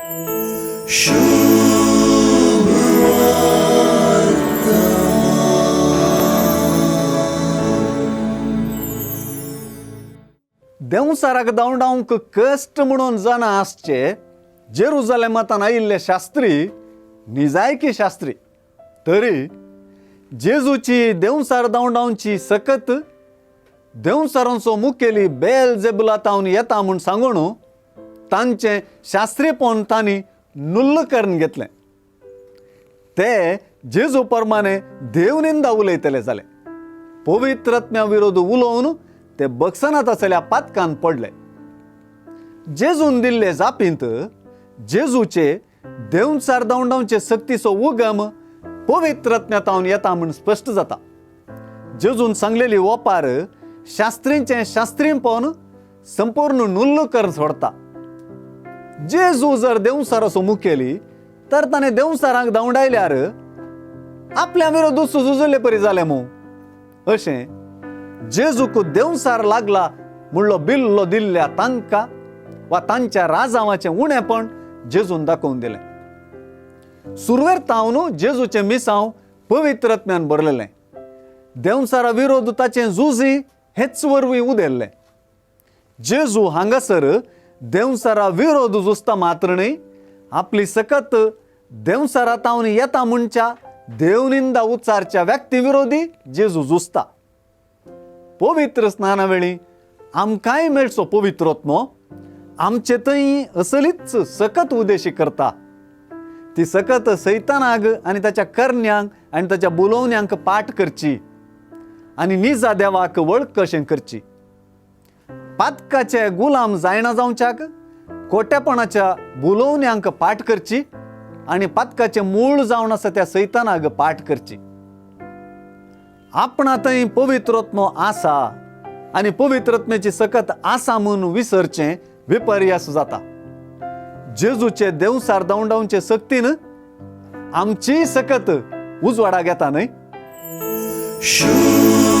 देंवचाराक धांवडावंक कश्ट म्हणून जाणा आसचे जेरुजालेमांतान आयिल्ले शास्त्री निजायकी शास्त्री तरी जेजूची देंवचार धांवडावची सकत देंवचारांचो मुखेली बेल जेबुला तावन येता म्हूण सांगून तांचें शास्त्रीपण तांणी नुल्ल करून घेतलें. ते जेजू प्रमाणे देवनिंदा उलयतले जाले. पवित्रत्म्या विरोध उलोवन ते बक्षनात आसल्या पातकान पडले. जेजून दिल्ले जापींत जेजूचे देंवचार धांवडावचे सक्तीचो उगम पवित्रत्म्या तावन येता म्हूण स्पश्ट जाता. जेजून सांगलेली ओपार शास्त्रींचें शास्त्रीपण संपूर्ण नुल्ल करून सोडता. जेजू जर देंवचाराचो मुखेली तर ताणें देंवचारांक धांवडायल्यार आपल्या विरोध झुजले परी जालें मू. अशें जेजूक देंवचार लागला म्हणलो बिल्लो दिल्ल्या तांकां वा तांच्या राजावाचें उणेपण जेजून दाखोवन दिलें. सुरवेर तावन जेजूचें मिसांव पवित्रत्म्यान भरलेलें. देंवचारा विरोध ताचें झुजी हेच वरवीं उदेल्लें. जेजू हांगासर देंवचारा विरोध झुजता मात्र न्हय, आपली सकत देंवचारा तावन येता म्हणच्या देवनिंदा उच्चारच्या व्यक्ती विरोधी जेजू झुजता. पवित्र स्नाना वेळी आमकांय मेळचो पवित्रोत्मो आमचे थंय असलीच सकत उदेशी करता. ती सकत सैतानाक आनी ताच्या करण्यांक आनी ताच्या बोलोवण्यांक पाठ करची आनी निजा देवाक वळख कशें करची. पातकाचे गुलाम जायना जावच्याक खोटेपणाच्या बोलोवण्यांक पाठ करची आनी पातकाचें मूळ जावन आसा त्या सैतानाक पाठ करची. आपणा थंय पवित्रत्मो आसा आनी पवित्रत्म्याची सकत आसा म्हूण विसरचें विपर्यास जाता. जेजूचे देंवचार धांवडावचे सक्तीन आमचीय सकत उजवाडाक येता न्हय. शुभ.